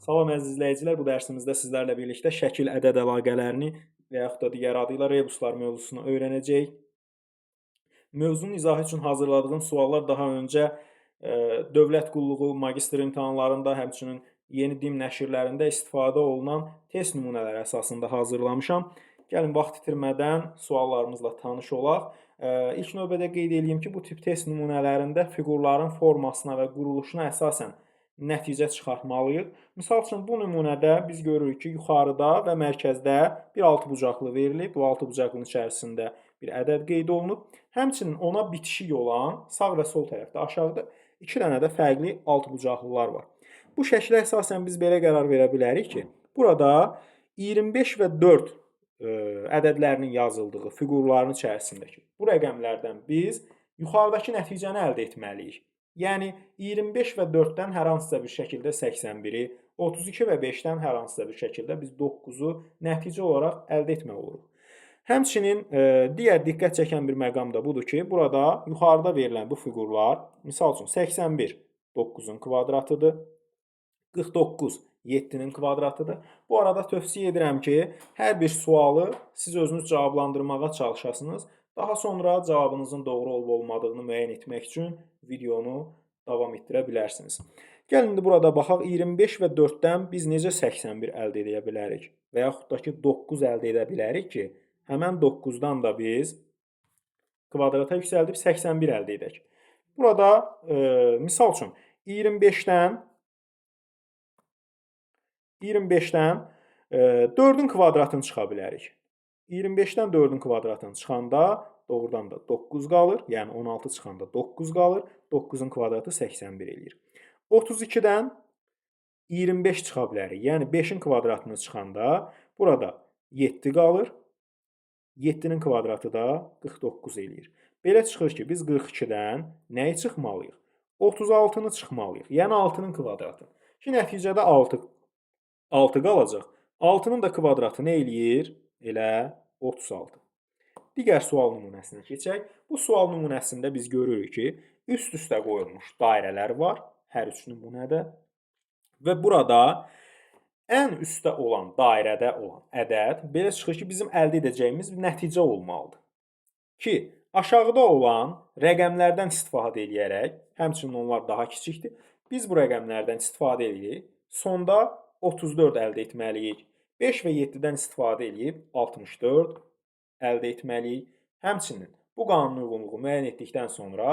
Salam əziz izləyicilər, bu dərsimizdə sizlərlə birlikdə şəkil ədəd əlaqələrini və yaxud da digər adı ilə rebuslar mövzusunu öyrənəcəyik. Mövzunun izahı üçün hazırladığım suallar daha öncə dövlət qulluğu, magistr imtahanlarında, həmçinin yeni DİM nəşrlərində istifadə olunan test nümunələri əsasında hazırlamışam. Gəlin vaxt itirmədən suallarımızla tanış olaq. İlk növbədə qeyd eləyim ki, bu tip test nümunələrində fiqurların formasına və quruluşuna əsasən nəticə çıxartmalıyıq. Misal üçün, bu nümunədə biz görürük ki, yuxarıda və mərkəzdə bir altıbucaqlı verilib. Bu altıbucaqlının içərisində bir ədəd qeyd olunub. Həmçinin ona bitişik olan sağ və sol tərəfdə aşağıda iki dənə də fərqli altıbucaqlılar var. Bu şəklə əsasən biz belə qərar verə bilərik ki, burada 25 və 4 ədədlərinin yazıldığı fiqurların içərisindəki bu rəqəmlərdən biz yuxarıdakı nəticəni əldə etməliyik. Yəni 25 və 4-dən hər hansısa bir şəkildə 81-i, 32 və 5-dən hər hansısa bir şəkildə biz 9-u nəticə olaraq əldə etmək oluruq. Həmçinin digər diqqət çəkən bir məqam da budur ki, burada yuxarıda verilən bu fiqurlar, misal üçün 81 9-un kvadratıdır, 49 7-nin kvadratıdır. Bu arada tövsiyə edirəm ki, hər bir sualı siz özünüz cavablandırmağa çalışasınız. Daha sonra cavabınızın doğru olub olmadığını müəyyən etmək üçün videonu davam etdirə bilərsiniz. Gəlin indi burada baxaq, 25 və 4-dən biz necə 81 əldə edə bilərik və yaxud da ki 9 əldə edə bilərik ki, həmən 9-dan da biz kvadrata yüksəldib 81 əldə edək. Burada misal üçün 25-dən 4-ün kvadratını çıxa bilərik. 25-dən 4-ün kvadratını çıxanda doğrudan da 9 qalır. Yəni 16 çıxanda 9 qalır. 9-un kvadratı 81 eləyir. 32-dən 25 çıxa bilərik. Yəni 5-in kvadratını çıxanda burada 7 qalır. 7-nin kvadratı da 49 eləyir. Belə çıxır ki, biz 42-dən nəyi çıxmalıyıq? 36-nı çıxmalıyıq. Yəni 6-nın kvadratı. Ki, nəticədə 6 qalacaq. 6-nın da kvadratı nə eləyir? Elə 36. Digər sual nümunəsinə keçək. Bu sual nümunəsində biz görürük ki, üst-üstə qoyulmuş dairələr var hər üç nümunədə. Və burada ən üstdə olan dairədə olan ədəd belə çıxır ki, bizim əldə edəcəyimiz bir nəticə olmalıdır. Ki, aşağıda olan rəqəmlərdən istifadə eləyərək, həmçinin onlar daha kiçikdir, biz bu rəqəmlərdən istifadə edirik. Sonda 34 əldə etməliyik. 5 və 7-dən istifadə eləyib 64 əldə etməliyik. Həmçinin bu qanun uyğunluğu müəyyən etdikdən sonra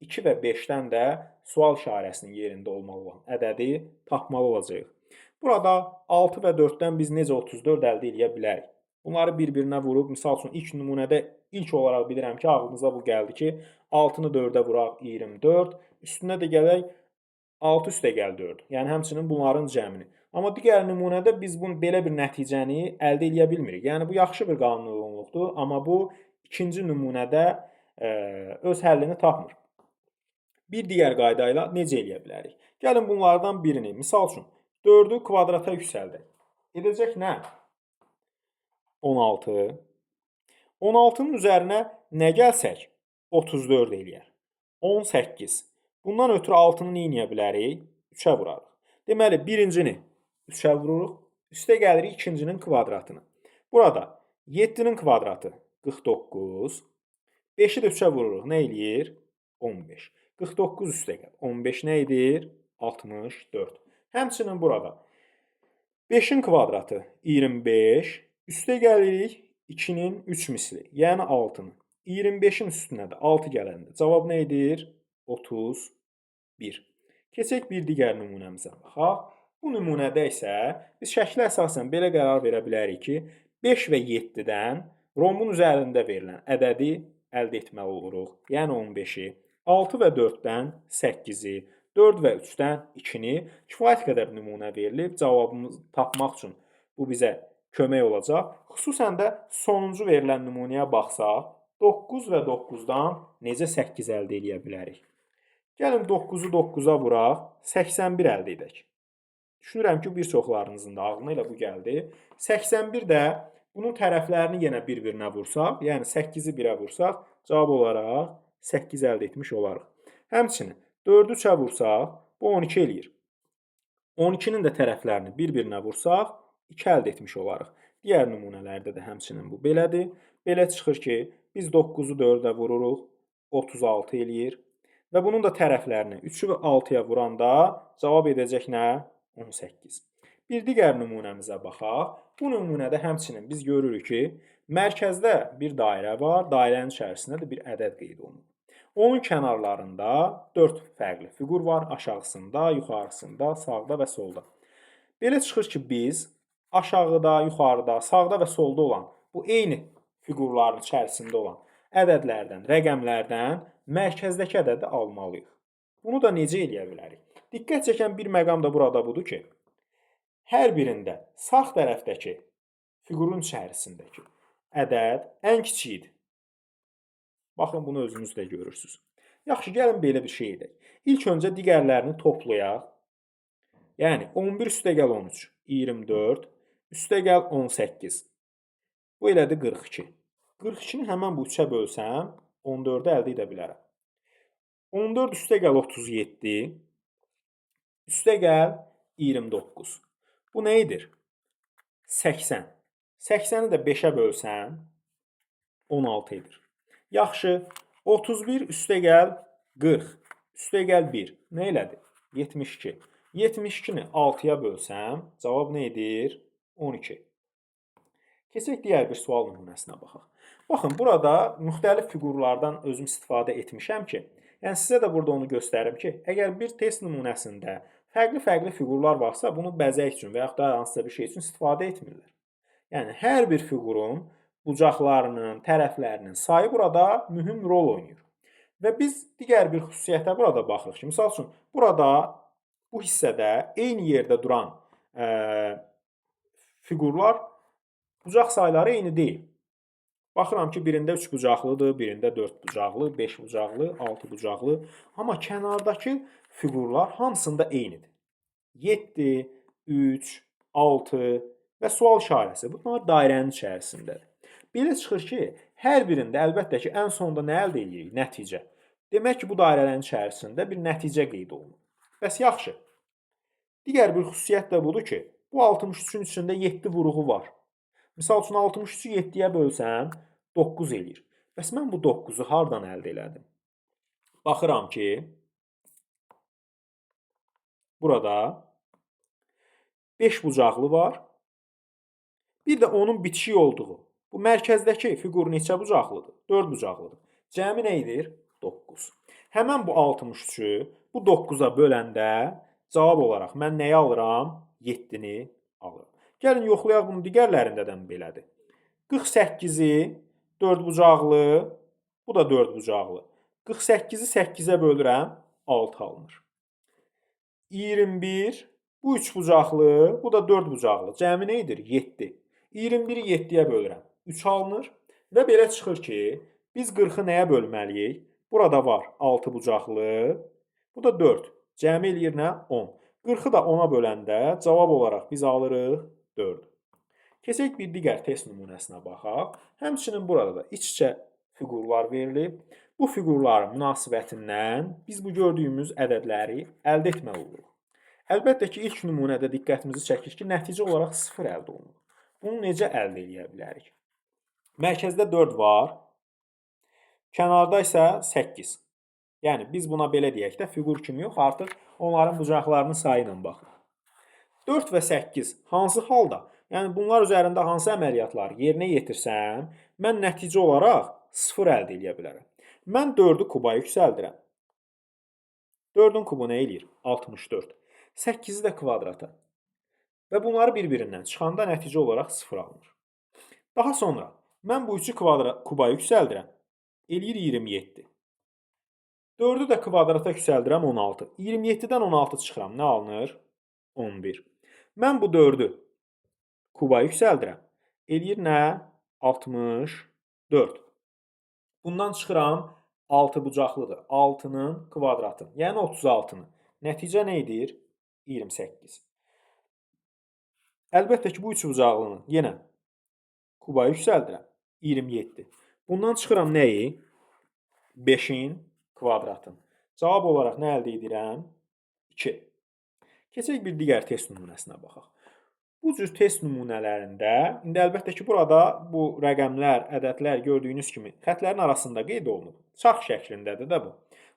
2 və 5-dən də sual işarəsinin yerində olmalı olan ədədi tapmalı olacağıq. Burada 6 və 4-dən biz necə 34 əldə eləyə bilərik? Bunları bir-birinə vurub, misal üçün ilk nümunədə ilk olaraq bilirəm ki, ağlınıza bu gəldi ki, 6-nı 4-ə vuraq 24, üstünə də gələk 6 üstə gəl 4. Yəni həmçinin bunların cəmini. Amma digər nümunədə biz bunu belə bir nəticəni əldə eləyə bilmirik. Yəni bu yaxşı bir qanun uyğunluqdur, amma bu ikinci nümunədə öz həllini tapmır. Bir digər qayda ilə necə eləyə bilərik? Gəlin bunlardan birini, misal üçün 4-ü kvadrata yüksəldək. Edəcək nə? 16. 16-nın üzərinə nə gəlsək? 34 eləyər. 18. Bundan ötürü 6-nı nə eləyə bilərik? 3-ə vurarıq. Deməli, birincini 3-ə vururuq. Üstə gəlirik ikincinin kvadratını. Burada 7-nin kvadratı 49. 5-i də 3-ə vururuq. Nə eləyir? 15. 49 üstə gəl. 15 nə edir? 64. Həmçinin burada 5-in kvadratı 25. Üstə gəlirik 2-nin 3 misli, yəni 6-nı. 25-in üstünə də 6 gələndə cavab nə edir? 31. Keçək bir digər nümunəmizə baxaq. Bu nümunədə isə biz şəklə əsasən belə qərar verə bilərik ki, 5 və 7-dən rombun üzərində verilən ədədi əldə etməli oluruq. Yəni 15-i, 6 və 4-dən 8-i, 4 və 3-dən 2-ni kifayət qədər nümunə verilib. Cavabımızı tapmaq üçün bu bizə kömək olacaq. Xüsusən də sonuncu verilən nümunəyə baxsaq, 9 və 9-dan necə 8 əldə eləyə bilərik? Gəlin 9-u 9-a vuraq, 81 əldə edək. Düşünürəm ki, bir çoxlarınızın da ağlına elə bu gəldi. 81 də bunun tərəflərini yenə bir-birinə vursaq, yəni 8-i 1-ə vursaq, cavab olaraq 8 əldə etmiş olarıq. Həmçinin 4-ü 3-ə vursaq, bu 12 eləyir. 12-nin də tərəflərini bir-birinə vursaq, 2 əldə etmiş olarıq. Digər nümunələrdə də həmçinin bu belədir. Belə çıxır ki, biz 9-u 4-ə vururuq, 36 eləyir. Və bunun da tərəflərini 3-ü və 6-ya vuranda cavab edəcək nə? 18. Bir digər nümunəmizə baxaq. Bu nümunədə həmçinin biz görürük ki, mərkəzdə bir dairə var, dairənin içərisində də bir ədəd qeyd olunub. Onun kənarlarında 4 fərqli fiqur var, aşağısında, yuxarısında, sağda və solda. Belə çıxır ki, biz aşağıda, yuxarıda, sağda və solda olan bu eyni fiqurların içərisində olan ədədlərdən, rəqəmlərdən mərkəzdəki ədədi almalıyıq. Bunu da necə eləyə bilərik? Diqqət çəkən bir məqam da burada budur ki, hər birində sağ tərəfdəki fiqurun içərisindəki ədəd ən kiçiyidir. Baxın, bunu özünüz də görürsünüz. Yaxşı, gəlin belə bir şey edək. İlk öncə digərlərini toplayaq. Yəni, 11 üstəgəl 13, 24, üstəgəl 18. Bu elədi 42. 42-ni həmən bu 3-ə bölsəm, 14-ü əldə edə bilərəm. 14 üstəgəl 37, üstəgəl 29. Bu nə edir? 80. 80-i də 5-ə bölsəm, 16 edir. Yaxşı, 31 üstəgəl 40, üstəgəl 1. Nə elədi? 72. 72-ni 6-ya bölsəm, cavab nə edir? 12. Keçək digər bir sual nümunəsinə baxaq. Baxın, burada müxtəlif fiqurlardan özüm istifadə etmişəm ki, yəni sizə də burada onu göstərim ki, əgər bir test nümunəsində fərqli-fərqli fiqurlar varsa, bunu bəzək üçün və yaxud da hansısa bir şey üçün istifadə etmirlər. Yəni, hər bir fiqurun bucaqlarının, tərəflərinin sayı burada mühüm rol oynayır. Və biz digər bir xüsusiyyətə burada baxırıq ki, misal üçün, burada bu hissədə eyni yerdə duran fiqurlar bucaq sayları eyni deyil. Baxıram ki, birində 3 bucaqlıdır, birində 4 bucaqlı, 5 bucaqlı, 6 bucaqlı. Amma kənardakı fiqurlar hamısında eynidir. 7, 3, 6 və sual işarəsi. Bunlar dairənin içərisindədir. Belə çıxır ki, hər birində əlbəttə ki, ən sonda nə əldə edirik? Nəticə. Demək ki, bu dairələrin içərisində bir nəticə qeyd olunur. Bəs yaxşı. Digər bir xüsusiyyət də budur ki, bu 63-ün içində 7 vuruğu var. Misal üçün, 63-ü 7-yə bölsəm, 9 eləyir. Bəs mən bu 9-u hardan əldə elədim? Baxıram ki, burada 5 bucaqlı var. Bir də onun bitişik olduğu. Bu mərkəzdəki fiqur neçə bucaqlıdır? 4 bucaqlıdır. Cəmi nə edir? 9. Həmən bu 63-ü bu 9-a böləndə cavab olaraq mən nəyi alıram? 7-ni alıram. Gəlin yoxlayaq bunu digərlərində də belədir. 48-i 4 bucaqlı, bu da 4 bucaqlı. 48-i 8-ə bölürəm, 6 alınır. 21, bu 3 bucaqlı, bu da 4 bucaqlı. Cəmi nə edir? 7. 21-i 7-yə bölürəm, 3 alınır. Və belə çıxır ki, biz 40-ı nəyə bölməliyik? Burada var 6 bucaqlı, bu da 4. Cəmi eləyir nə? 10. 40-ı da 10-a böləndə cavab olaraq biz alırıq 4. Keçək bir digər test nümunəsinə baxaq. Həmçinin burada da iç-içə fiqurlar verilib. Bu fiqurların münasibətindən biz bu gördüyümüz ədədləri əldə etməli oluruq. Əlbəttə ki, ilk nümunədə diqqətimizi çəkir ki, nəticə olaraq 0 əldə olunur. Bunu necə əldə edə bilərik? Mərkəzdə 4 var, kənarda isə 8. Yəni, biz buna belə deyək də, fiqur kimi yox, artıq onların bucaqlarının sayı ilə baxırıq. 4 və 8 hansı halda? Yəni, bunlar üzərində hansı əməliyyatları yerinə yetirsəm, mən nəticə olaraq 0 əldə edə bilərəm. Mən 4-ü kuba yüksəldirəm. 4-ün kubu nə eləyir? 64. 8-i də kvadrata. Və bunları bir-birindən çıxanda nəticə olaraq 0 alınır. Daha sonra mən bu 3-ü kuba yüksəldirəm. Eləyir 27. 4-ü də kvadrata yüksəldirəm 16. 27-dən 16 çıxıram. Nə alınır? 11. Mən bu 4-ü kuba yüksəldirəm. Eləyir nə? 64. Bundan çıxıram 6 bucaqlıdır. 6-nın kvadratı, yəni 36-nı. Nəticə nə edir? 28. Əlbəttə ki, bu 3 bucaqlını yenə kuba yüksəldirəm. 27. Bundan çıxıram nəyi? 5-in kvadratını. Cavab olaraq nə əldə edirəm? 2. Keçək bir digər test nümunəsinə baxaq. Bu cür test nümunələrində, indi əlbəttə ki, burada bu rəqəmlər, ədədlər gördüyünüz kimi xətlərin arasında qeyd olunub. Çarx şəklindədir də bu.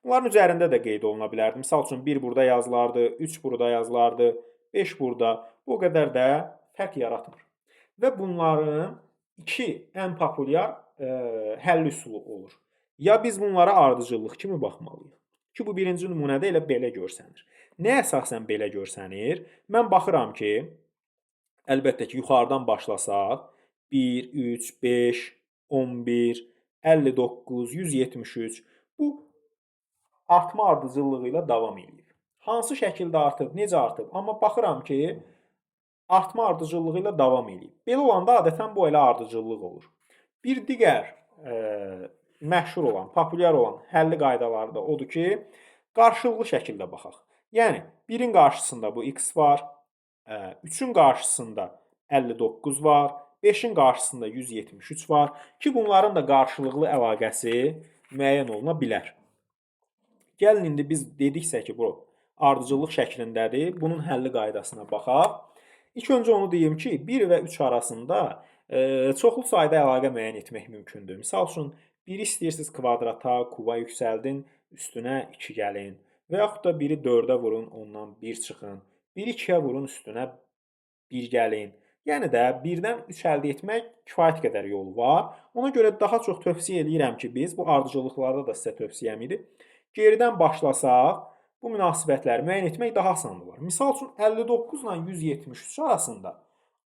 Bunların üzərində də qeyd oluna bilərdi. Misal üçün 1 burada yazılardı, 3 burada yazılardı, 5 burada. Bu o qədər də fərq yaratmır. Və bunların iki ən populyar həll üsulu olur. Ya biz bunlara ardıcıllıq kimi baxmalıyıq. Ki, bu birinci nümunədə elə belə görsənir. Nəyə əsasən belə görsənir? Mən baxıram ki, əlbəttə ki, yuxarıdan başlasaq 1, 3, 5, 11, 59, 173 bu artma ardıcıllığı ilə davam eləyir. Hansı şəkildə artıb, necə artıb? Amma baxıram ki, artma ardıcıllığı ilə davam eləyib. Belə olanda adətən bu elə ardıcıllıq olur. Bir digər məşhur olan, populyar olan həlli qaydaları da odur ki, qarşılıqlı şəkildə baxaq. Yəni, 1-in qarşısında bu x var, 3-ün qarşısında 59 var, 5-in qarşısında 173 var ki, bunların da qarşılıqlı əlaqəsi müəyyən oluna bilər. Gəlin indi biz dediksə ki, bu ardıcıllıq şəklindədir, bunun həlli qaydasına baxaq. İlk öncə onu deyim ki, 1 və 3 arasında çoxlu sayda əlaqə müəyyən etmək mümkündür. Misal üçün, 1-i istəyirsiniz kvadrata, kuba yüksəldin, üstünə 2 gəlin və yaxud da 1-i 4-ə vurun, ondan 1 çıxın. 1-i 2-yə vurun, üstünə 1 gəlin. Yəni də 1-dən 3 əldə etmək kifayət qədər yolu var. Ona görə daha çox tövsiyə eləyirəm ki, biz, bu ardıcıllıqlarda da sizə tövsiyəm idi, geridən başlasaq, bu münasibətləri müəyyən etmək daha asan olar. Misal üçün, 59 ilə 173 arasında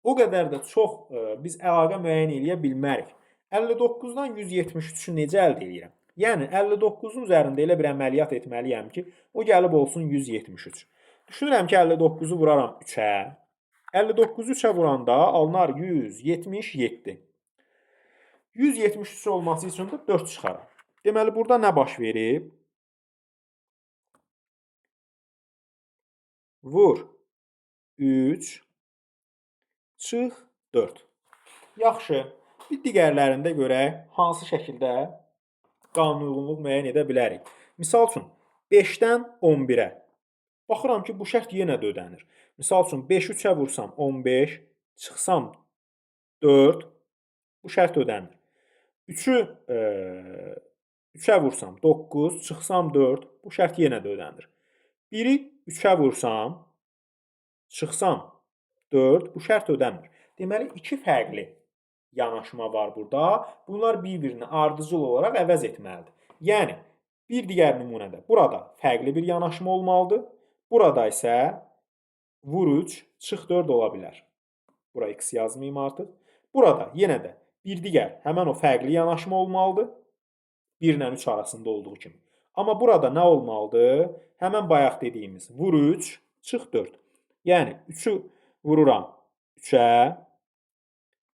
o qədər də çox biz əlaqə müəyyən eləyə bilmərik. 59-dan 173-ü necə əldə eləyirəm? Yəni, 59-un üzərində elə bir əməliyyat etməliyəm ki, o gəlib olsun 173. Düşünürəm ki, 59-u vuraram 3-ə. 59-u 3-ə vuranda alınar 177. 173 olması üçün də 4 çıxaram. Deməli, burada nə baş verib? Vur 3, çıx 4. Yaxşı, bir digərlərində görək hansı şəkildə qanunuyğunluq müəyyən edə bilərik. Misal üçün, 5-dən 11-ə. Baxıram ki, bu şərt yenə də ödənir. Misal üçün, 5-i 3-ə vursam 15, çıxsam 4, bu şərt ödənir. 3-ü 3-ə vursam 9, çıxsam 4, bu şərt yenə də ödənir. 1-i 3-ə vursam, çıxsam 4, bu şərt ödənmir. Deməli, iki fərqli yanaşma var burada. Bunlar bir-birini ardıcıl olaraq əvəz etməlidir. Yəni, bir digər nümunədə burada fərqli bir yanaşma olmalıdır. Burada isə vur 3, çıx 4 ola bilər. Bura x yazmayayım artıq. Burada yenə də bir digər həmən o fərqli yanaşma olmalıdır. 1 ilə 3 arasında olduğu kimi. Amma burada nə olmalıdır? Həmən bayaq dediyimiz vur 3, çıx 4. Yəni 3-ü vururam 3-ə,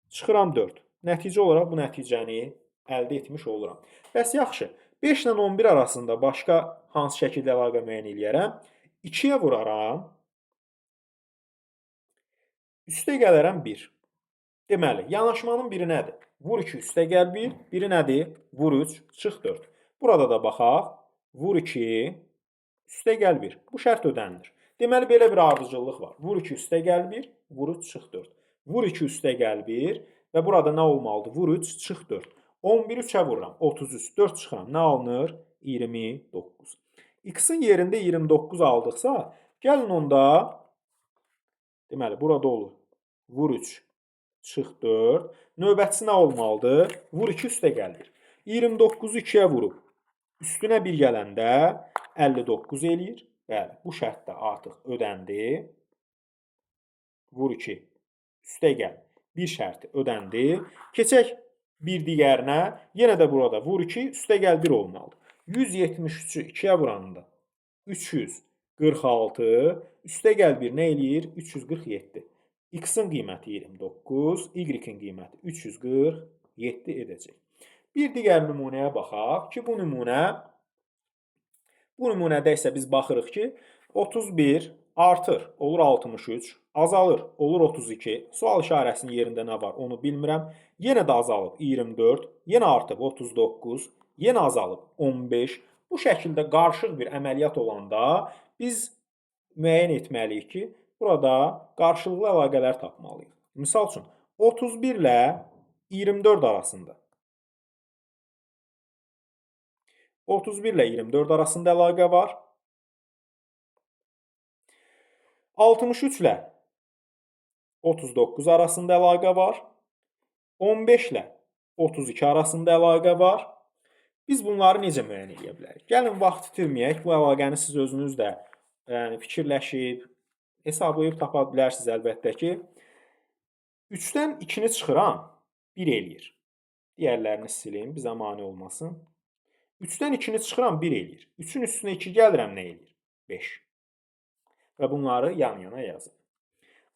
çıxıram 4. Nəticə olaraq bu nəticəni əldə etmiş oluram. Bəs yaxşı, 5 ilə 11 arasında başqa hansı şəkildə əlaqə müəyyən eləyərəm? 2-yə vuraram, üstə gələrəm 1. Deməli, yanaşmanın biri nədir? Vur 2, üstə gəl 1, biri nədir? Vur 3, çıx 4. Burada da baxaq, vur 2, üstə gəl 1. Bu şərt ödənilir. Deməli, belə bir ardıcıllıq var. Vur 2, üstə gəl 1, vur 3, çıx 4. Vur 2, üstə gəl 1 və burada nə olmalıdır? Vur 3, çıx 4. 11-i 3-ə vururam, 33, 4 çıxıram. Nə alınır? 29. X-in yerində 29 aldıqsa, gəlin onda, deməli, burada olur. Vur 3, çıx 4. Növbətçisi nə olmalıdır? Vur 2, üstə gəl 1. 29-u 2-yə vurub, üstünə 1 gələndə 59 eləyir. Bəli, bu şərt də artıq ödəndi. Vur 2, üstə gəl. 1 şərti ödəndi. Keçək bir digərinə. Yenə də burada vur 2, üstə gəl 1 olmalıdır. 173-ü 2-yə vuranda 346, üstə gəl 1 nə eləyir? 347. X-in qiyməti 29, Y-in qiyməti 347 edəcək. Bir digər nümunəyə baxaq ki, bu nümunədə isə biz baxırıq ki, 31 artır, olur 63, azalır, olur 32. Sual işarəsinin yerində nə var, onu bilmirəm. Yenə də azalıb 24, yenə artıb 39, yenə azalıb 15. Bu şəkildə qarışıq bir əməliyyat olanda biz müəyyən etməliyik ki, burada qarşılıqlı əlaqələr tapmalıyıq. Misal üçün, 31 ilə 24 arasında. 31 ilə 24 arasında əlaqə var. 63 ilə 39 arasında əlaqə var. 15 ilə 32 arasında əlaqə var. Biz bunları necə müəyyən edə bilərik? Gəlin, vaxt itirməyək. Bu əlaqəni siz özünüz də fikirləşib, hesablayıb tapa bilərsiniz əlbəttə ki. 3-dən 2-ni çıxıram, 1 eləyir. Digərlərini silim, bizə mane olmasın. 3-dən 2-ni çıxıram, 1 eləyir. 3-ün üstünə 2 gəlirəm, nə eləyir? 5. Və bunları yan-yana yazın.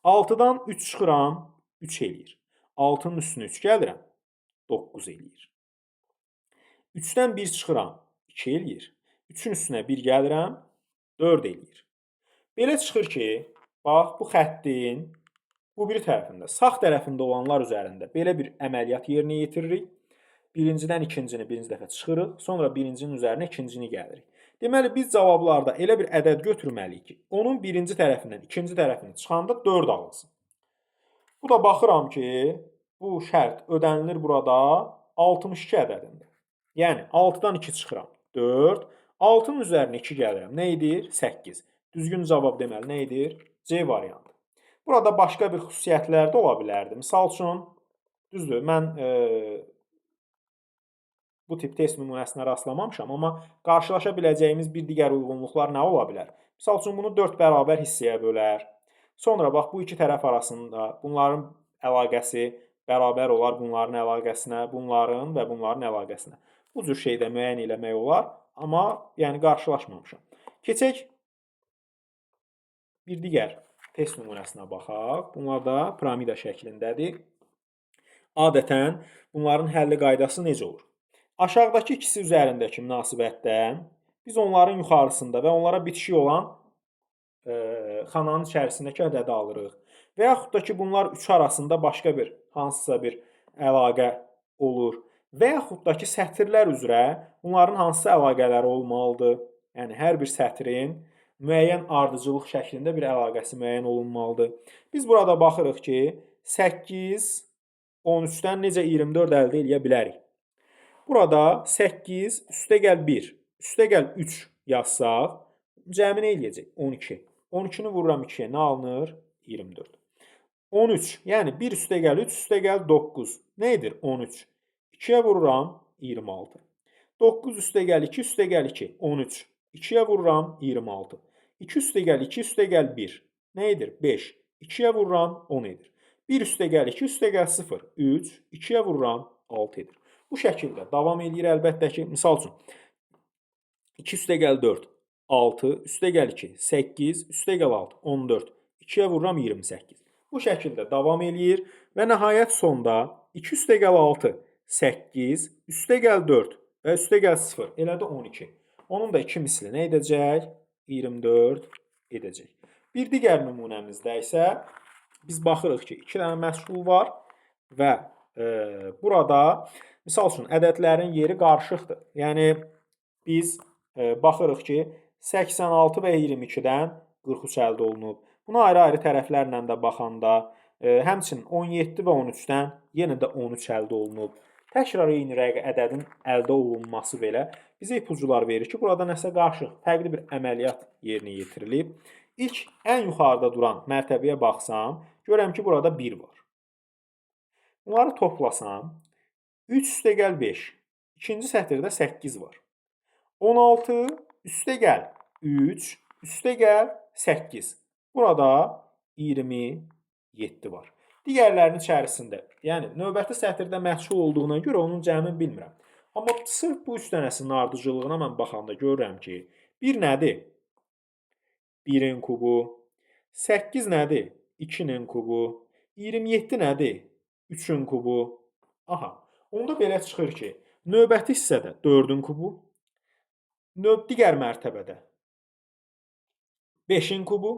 6-dan 3 çıxıram, 3 eləyir. 6-nın üstünə 3 gəlirəm, 9 eləyir. 3-dən 1 çıxıram, 2 eləyir. 3-ün üstünə 1 gəlirəm, 4 eləyir. Belə çıxır ki, bax, bu xəttin bu biri tərəfində, sağ tərəfində olanlar üzərində belə bir əməliyyat yerinə yetiririk. Birincidən ikincini birinci dəfə çıxırıq, sonra birincinin üzərinə ikincini gəlirik. Deməli, biz cavablarda elə bir ədəd götürməliyik ki, onun birinci tərəfindən ikinci tərəfini çıxanda 4 alınsın. Bu da baxıram ki, bu şərt ödənilir burada 62 ədədində. Yəni, 6-dan 2 çıxıram, 4, 6-nın üzərinə 2 gəlirəm. Nə edir? 8. Düzgün cavab deməli, nə edir? C variantı. Burada başqa bir xüsusiyyətlər də ola bilərdi. Misal üçün, düzdür, mən bu tip test nümunəsinə rastlamamışam, amma qarşılaşa biləcəyimiz bir digər uyğunluqlar nə ola bilər? Misal üçün, bunu 4 bərabər hissəyə bölər. Sonra bax, bu iki tərəf arasında bunların əlaqəsi bərabər olar bunların əlaqəsinə, bunların və bunların əlaqəsinə. Bu cür şey də müəyyən eləmək olar, amma yəni qarşılaşmamışam. Keçək bir digər test nümunəsinə baxaq. Bunlar da piramida şəklindədir. Adətən bunların həlli qaydası necə olur? Aşağıdakı ikisi üzərindəki münasibətdən biz onların yuxarısında və onlara bitişik olan xananın içərisindəki ədədi alırıq. Və yaxud da ki, bunlar 3 arasında başqa bir hansısa bir əlaqə olur. Və yaxud da ki, sətirlər üzrə bunların hansısa əlaqələri olmalıdır. Yəni, hər bir sətrin müəyyən ardıcıllıq şəklində bir əlaqəsi müəyyən olunmalıdır. Biz burada baxırıq ki, 8, 13-dən necə 24 əldə eləyə bilərik? Burada 8, üstəgəl 1, üstəgəl 3 yazsaq, cəmi nə eləyəcək? 12. 12-ni vururam 2-yə, nə alınır? 24. 13, yəni 1 üstəgəl 3, üstəgəl 9. Nə edir? 13. 2-yə vururam, 26. 9 üstəgəl 2, üstəgəl 2, 13. 2-yə vururam, 26. 2 üstəgəl 2, üstəgəl 1. Nə edir? 5. 2-yə vururam, 10 edir. 1 üstəgəl 2, üstəgəl 0, 3. 2-yə vururam, 6 edir. Bu şəkildə davam eləyir əlbəttə ki, misal üçün 2 üstəgəl 4, 6, üstəgəl 2, 8, üstəgəl 6, 14. 2-yə vururam, 28. Bu şəkildə davam eləyir və nəhayət sonda 2 üstəgəl 6, 8, üstəgəl 4 və üstəgəl 0, elə də 12. Onun da 2 misli nə edəcək? 24 edəcək. Bir digər nümunəmizdə isə biz baxırıq ki, 2 dənə məchul var və burada misal üçün ədədlərin yeri qarışıqdır. Yəni, biz baxırıq ki, 86 və 22-dən 43 əldə olunub. Buna ayrı-ayrı tərəflərlə də baxanda, həmçinin 17 və 13-dən yenə də 13 əldə olunub. Təkrar eyni rəqəm ədədin əldə olunması belə bizə ipucular verir ki, burada nəsə qarışıq, fərqli bir əməliyyat yerinə yetirilib. İlk ən yuxarıda duran mərtəbəyə baxsam, görəm ki, burada 1 var. Bunları toplasam, 3 üstəgəl 5, ikinci sətirdə 8 var. 16 üstəgəl 3, üstəgəl 8. Burada 27 var. Digərlərinin içərisində, yəni növbəti sətirdə məchul olduğuna görə onun cəmini bilmirəm. Amma sırf bu üç dənəsinin ardıcıllığına mən baxanda görürəm ki, 1 nədir? 1-in kubu. 8 nədir? 2-nin kubu. 27 nədir? 3-ün kubu. Aha, onda belə çıxır ki, növbəti hissədə 4-ün kubu, digər mərtəbədə 5-in kubu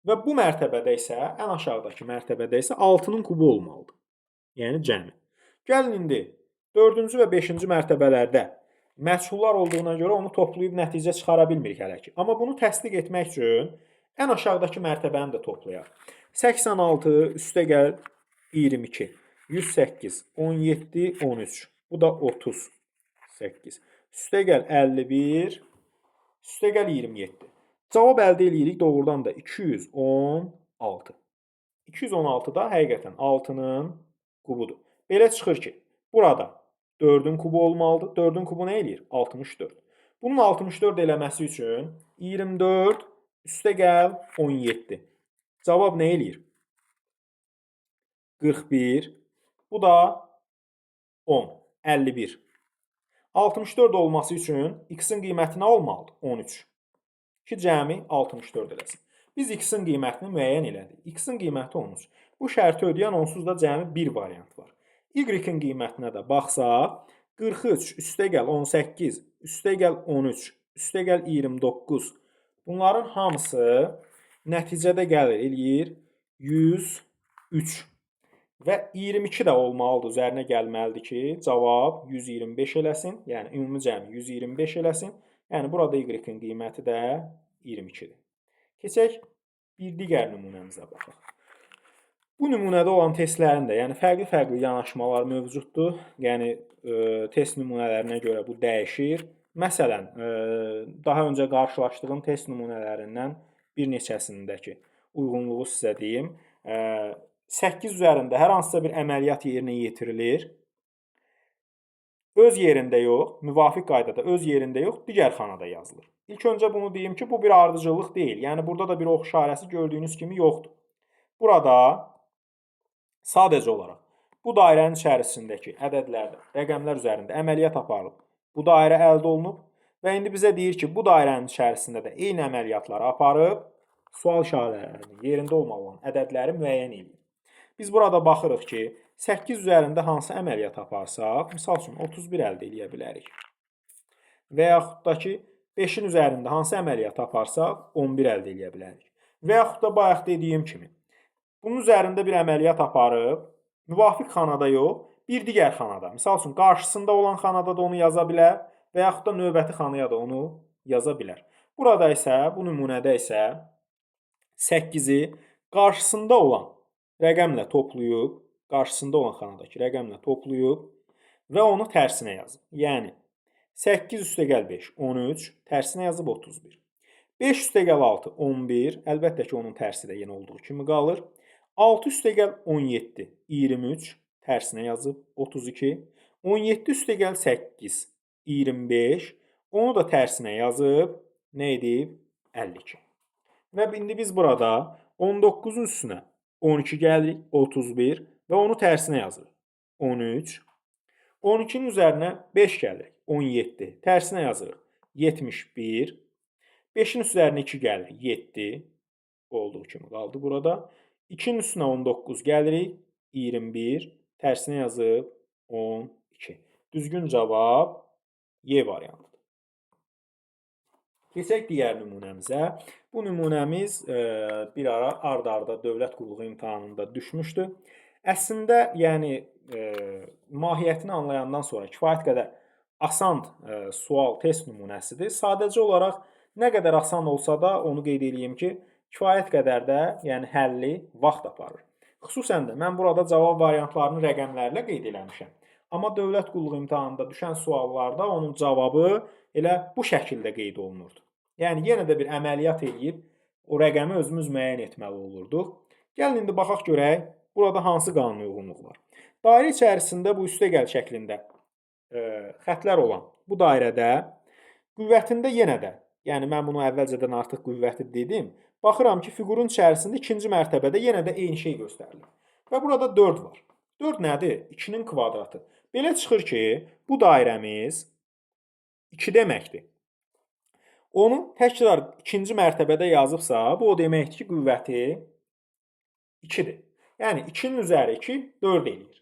və bu mərtəbədə isə, ən aşağıdakı mərtəbədə isə 6-nın kubu olmalıdır. Yəni cəmi. Gəlin indi 4-cü və 5-ci mərtəbələrdə məchullar olduğuna görə onu toplayıb nəticə çıxara bilmirik hələ ki. Amma bunu təsdiq etmək üçün Ən aşağıdakı mərtəbəni də toplayaq. 86 üstəgəl 22, 108, 17, 13. Bu da 38. Üstəgəl 51, üstəgəl 27. Cavab əldə eləyirik doğrudan da 216. 216 da həqiqətən 6-nın kubudur. Belə çıxır ki, burada 4-ün kubu olmalıdır. 4-ün kubu nə eləyir? 64. Bunun 64 eləməsi üçün 24 üstəgəl 17. Cavab nə eləyir? 41. Bu da 10, 51. 64 olması üçün x-in qiyməti nə olmalıdır? 13. Ki cəmi 64 eləsin. Biz x-in qiymətini müəyyən elədik. X-in qiyməti 13. Bu şərti ödəyən onsuz da cəmi bir variant var. Y-in qiymətinə də baxsaq, 43 üstəgəl 18 üstəgəl 13 üstəgəl 29. Bunların hamısı nəticədə gəlir, eləyir 103. Və 22 də olmalıdır, üzərinə gəlməlidir ki, cavab 125 eləsin. Yəni ümumi cəmi 125 eləsin. Yəni burada y-in qiyməti də 22-dir. Keçək bir digər nümunəmizə baxaq. Bu nümunədə olan testlərin də, yəni fərqli-fərqli yanaşmalar mövcuddur. Yəni test nümunələrinə görə bu dəyişir. Məsələn, daha öncə qarşılaşdığım test nümunələrindən bir neçəsindəki uyğunluğu sizə deyim. 8 üzərində hər hansısa bir əməliyyat yerinə yetirilir. Öz yerində yox, müvafiq qaydada öz yerində yox, digər xanada yazılır. İlk öncə bunu deyim ki, bu bir ardıcıllıq deyil. Yəni burada da bir ox işarəsi gördüyünüz kimi yoxdur. Burada sadəcə olaraq bu dairənin içərisindəki ədədlərdə, rəqəmlər üzərində əməliyyat aparılıb. Bu dairə əldə olunub və indi bizə deyir ki, bu dairənin içərisində də eyni əməliyyatları aparıb sual işarələrinin yerində olmalı olan ədədləri müəyyən eləyir. Biz burada baxırıq ki, 8 üzərində hansı əməliyyat aparsaq, misal üçün 31 əldə eləyə bilərik. Və yaxud da ki, 5-in üzərində hansı əməliyyat aparsaq, 11 əldə eləyə bilərik. Və yaxud da bayaq dediyim kimi, bunun üzərində bir əməliyyat aparıb, müvafiq xanada yox, bir digər xanada, misal üçün qarşısında olan xanada da onu yaza bilər və yaxud da növbəti xanaya da onu yaza bilər. Burada isə, bu nümunədə isə 8-i qarşısında olan rəqəmlə toplayıb, qarşısında olan xanadakı rəqəmlə toplayıb və onu tərsinə yazıb. Yəni 8 üstəgəl 5, 13, tərsinə yazıb 31. 5 üstəgəl 6, 11, əlbəttə ki, onun tərsi də yenə olduğu kimi qalır. 6 üstəgəl 17, 23, tərsinə yazıb 32. 17 üstəgəl 8, 25, onu da tərsinə yazıb, nə edib? 52. Və indi biz burada 19-un üstünə 12 gəlirik, 31 və onu tərsinə yazırıq. 13. 12-nin üzərinə 5 gəlirik, 17. Tərsinə yazırıq, 71. 5-in üzərinə 2 gəlir, 7. Olduğu kimi qaldı burada. 2-nin üstünə 19 gəlirik, 21. Tərsinə yazıb 12. Düzgün cavab Y variantıdır. Keçək digər nümunəmizə. Bu nümunəmiz bir ara ard-arda dövlət qulluğu imtahanında düşmüşdü. Əslində, yəni mahiyyətini anlayandan sonra kifayət qədər asan sual test nümunəsidir. Sadəcə olaraq nə qədər asan olsa da onu qeyd eləyim ki, kifayət qədər də yəni həlli vaxt aparır. Xüsusən də mən burada cavab variantlarını rəqəmlərlə qeyd eləmişəm. Amma dövlət qulluğu imtahanında düşən suallarda onun cavabı elə bu şəkildə qeyd olunurdu. Yəni yenə də bir əməliyyat eləyib o rəqəmi özümüz müəyyən etməli olurduq. Gəlin indi baxaq görək burada hansı qanuna uyğunluq var. Dairə içərisində bu üstəgəl şəklində xətlər olan bu dairədə qüvvətində yenə də, yəni mən bunu əvvəlcədən artıq qüvvəti dedim, baxıram ki, fiqurun içərisində ikinci mərtəbədə yenə də eyni şey göstərilir. Və burada 4 var. 4 nədir? 2-nin kvadratı. Belə çıxır ki, bu dairəmiz 2 deməkdir. Onu təkrar ikinci mərtəbədə yazıbsa, bu o deməkdir ki, qüvvəti 2-dir. Yəni 2-nin üzəri 2, 4 eləyir.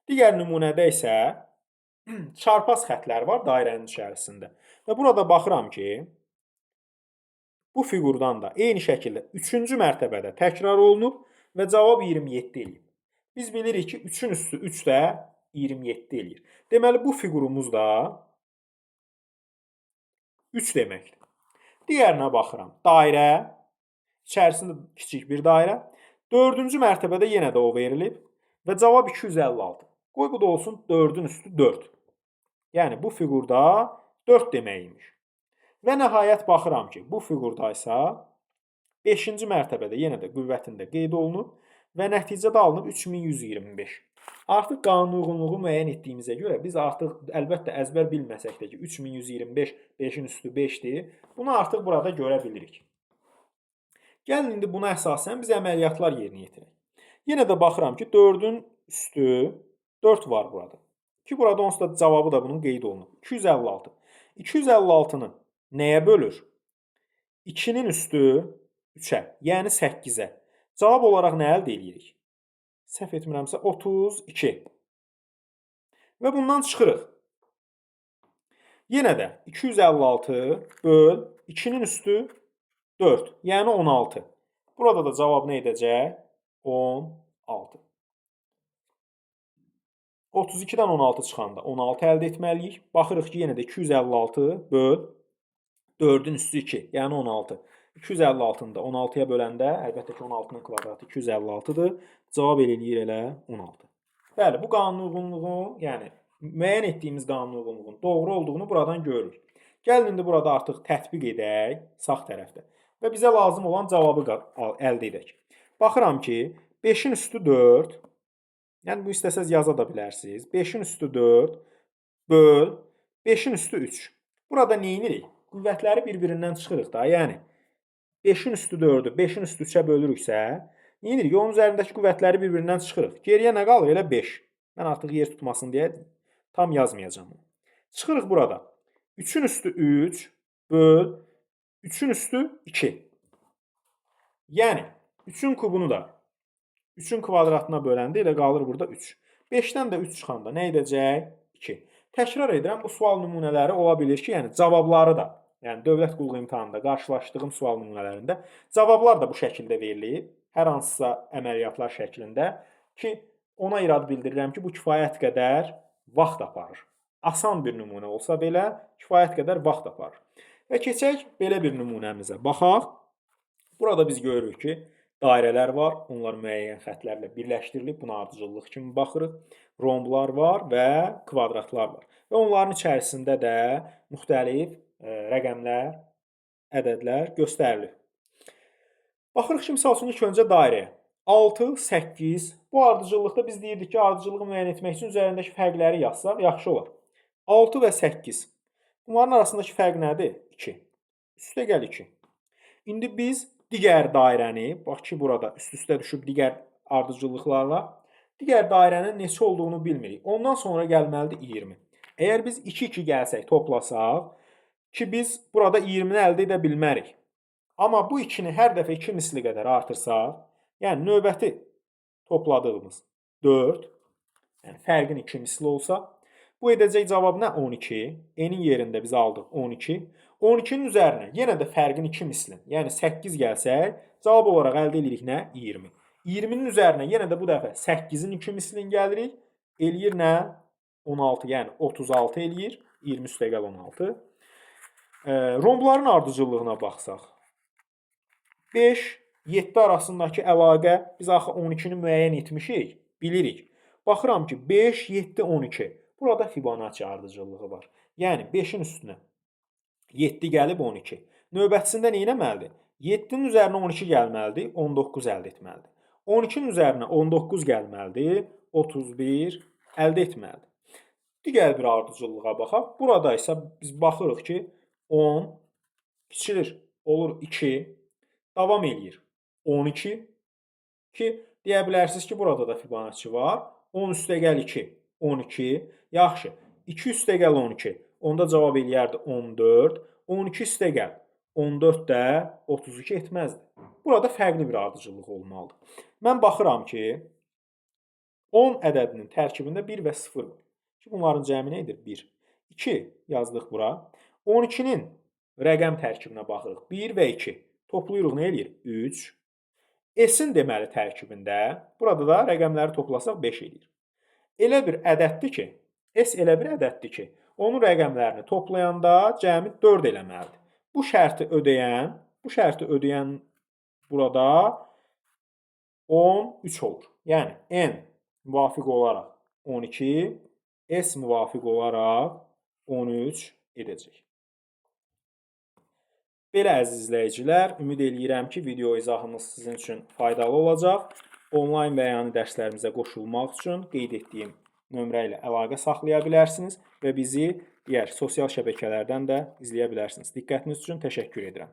Digər nümunədə isə çarpaz xətlər var dairənin içərisində. Və burada baxıram ki, bu fiqurdan da eyni şəkildə 3-cü mərtəbədə təkrar olunub və cavab 27 eləyib. Biz bilirik ki, 3-ün üstü 3 də 27 eləyir. Deməli, bu fiqurumuz da 3 deməkdir. Digərinə baxıram. Dairə İçərisində kiçik bir dairə. 4-cü mərtəbədə yenə də o verilib və cavab 256. Qoy bu da olsun 4-ün üstü 4. Yəni bu fiqurda 4 deməyiymiş. Və nəhayət baxıram ki, bu fiqurda isə 5-ci mərtəbədə yenə də qüvvətində qeyd olunub və nəticədə alınıb 3125. Artıq qanunuuyğunluğu müəyyən etdiyimizə görə biz artıq əlbəttə əzbər bilməsək də ki, 3125 5-in üstü 5-dir. Bunu artıq burada görə bilirik. Gəlin indi buna əsasən biz əməliyyatlar yerinə yetirək. Yenə də baxıram ki, 4-ün üstü 4 var burada. Ki, burada onsuz da cavabı da bunun qeyd olunub. 256. 256-nı nəyə bölür? 2-nin üstü 3-ə, yəni 8-ə. Cavab olaraq nə əldə edirik? Səhv etmirəmsə 32. Və bundan çıxırıq. Yenə də 256 böl 2-nin üstü 4, yəni 16. Burada da cavab nə edəcək? 16. 32-dən 16 çıxanda 16 əldə etməliyik. Baxırıq ki, yenə də 256 böl 4-ün üstü 2, yəni 16. 256-nı da 16-ya böləndə, əlbəttə ki, 16-nın kvadratı 256-dır. Cavab eləyir elə 16. Bəli, bu qanunuuyğunluğun, yəni müəyyən etdiyimiz qanunuuyğunluğun doğru olduğunu buradan görürük. Gəlin indi burada artıq tətbiq edək sağ tərəfdə və bizə lazım olan cavabı əldə edək. Baxıram ki, 5-in üstü 4, yəni bu istəsəz yaza da bilərsiniz. 5-in üstü 4 böl 5-in üstü 3. Burada nə edirik? Qüvvətləri bir-birindən çıxırıq da. Yəni 5-in üstü 4-ü 5-in üstü 3-ə bölürüksə, nə edirik? Onun üzərindəki qüvvətləri bir-birindən çıxırıq. Geriyə nə qalır? Elə 5. Mən artıq yer tutmasın deyə tam yazmayacağam. Çıxırıq burada. 3-ün üstü 3 böl 3-ün üstü 2. Yəni 3-ün kubunu da 3-ün kvadratına böləndə elə qalır burada 3. 5-dən də 3 çıxanda nə edəcək? 2. Təkrar edirəm, bu sual nümunələri ola bilir ki, yəni cavabları da, yəni dövlət qulluğu imtahanında qarşılaşdığım sual nümunələrində cavablar da bu şəkildə verilib, hər hansısa əməliyyatlar şəklində ki, ona irad bildirirəm ki, bu kifayət qədər vaxt aparır. Asan bir nümunə olsa belə, kifayət qədər vaxt aparır. Və keçək belə bir nümunəmizə. Baxaq. Burada biz görürük ki, dairələr var. Onlar müəyyən xətlərlə birləşdirilib. Buna ardıcıllıq kimi baxırıq. Romblar var və kvadratlar var. Və onların içərisində də müxtəlif rəqəmlər, ədədlər göstərilir. Baxırıq ki, misal üçün ilk öncə dairəyə. 6, 8. Bu ardıcıllıqda biz deyirdik ki, ardıcıllığı müəyyən etmək üçün üzərindəki fərqləri yazsaq yaxşı olar. 6 və 8. Bunların arasındakı fərq nədir? 2. Üstə gəl 2. İndi biz digər dairəni, bax ki, burada üst-üstə düşüb digər ardıcıllıqlarla, digər dairənin neçə olduğunu bilmirik. Ondan sonra gəlməlidir 20. Əgər biz 2-2 gəlsək, toplasaq ki, biz burada 20-ni əldə edə bilmərik. Amma bu 2-ni hər dəfə 2 misli qədər artırsaq, yəni növbəti topladığımız 4, yəni fərqin 2 misli olsa, bu edəcək cavab nə? 12. N-in yerində biz aldıq 12. 12-nin üzərinə yenə də fərqin 2 mislin, yəni 8 gəlsək, cavab olaraq əldə edirik nə? 20. 20-nin üzərinə yenə də bu dəfə 8-in 2 mislin gəlirik. Eləyir nə? 16, yəni 36 eləyir. 20 üstəgəl 16. Rombların ardıcıllığına baxsaq. 5, 7 arasındakı əlaqə biz axı 12-ni müəyyən etmişik, bilirik. Baxıram ki, 5, 7, 12. Burada Fibonacci ardıcıllığı var. Yəni 5-in üstünə 7 gəlib 12. Növbətisində nə etməlidir? 7-nin üzərinə 12 gəlməlidir, 19 əldə etməlidir. 12-nin üzərinə 19 gəlməlidir, 31 əldə etməlidir. Digər bir ardıcıllığa baxaq. Burada isə biz baxırıq ki, 10 kiçilir, olur 2, davam eləyir 12 ki, deyə bilərsiniz ki, burada da Fibonacci var. 10 üstəgəl 2, 12. Yaxşı, 2 üstəgəl 12. Onda cavab eləyərdi 14. 12 üstəgəl 14 də 32 etməzdi. Burada fərqli bir ardıcıllıq olmalıdır. Mən baxıram ki, 10 ədədinin tərkibində 1 və 0 var. Ki, bunların cəmi nə edir? 1. 2 yazdıq bura. 12-nin rəqəm tərkibinə baxırıq. 1 və 2. Toplayırıq, nə eləyir? 3. S-in deməli tərkibində, burada da rəqəmləri toplasaq 5 eləyir. Elə bir ədəddir ki, S elə bir ədəddir ki, onun rəqəmlərini toplayanda cəmi 4 eləməlidir. Bu şərti ödəyən, Burada 13 olur. Yəni N müvafiq olaraq 12, S müvafiq olaraq 13 edəcək. Belə əziz izləyicilər, ümid eləyirəm ki, video izahımız sizin üçün faydalı olacaq. Onlayn və yani dərslərimizə qoşulmaq üçün qeyd etdiyim nömrə ilə əlaqə saxlaya bilərsiniz və bizi digər sosial şəbəkələrdən də izləyə bilərsiniz. Diqqətiniz üçün təşəkkür edirəm.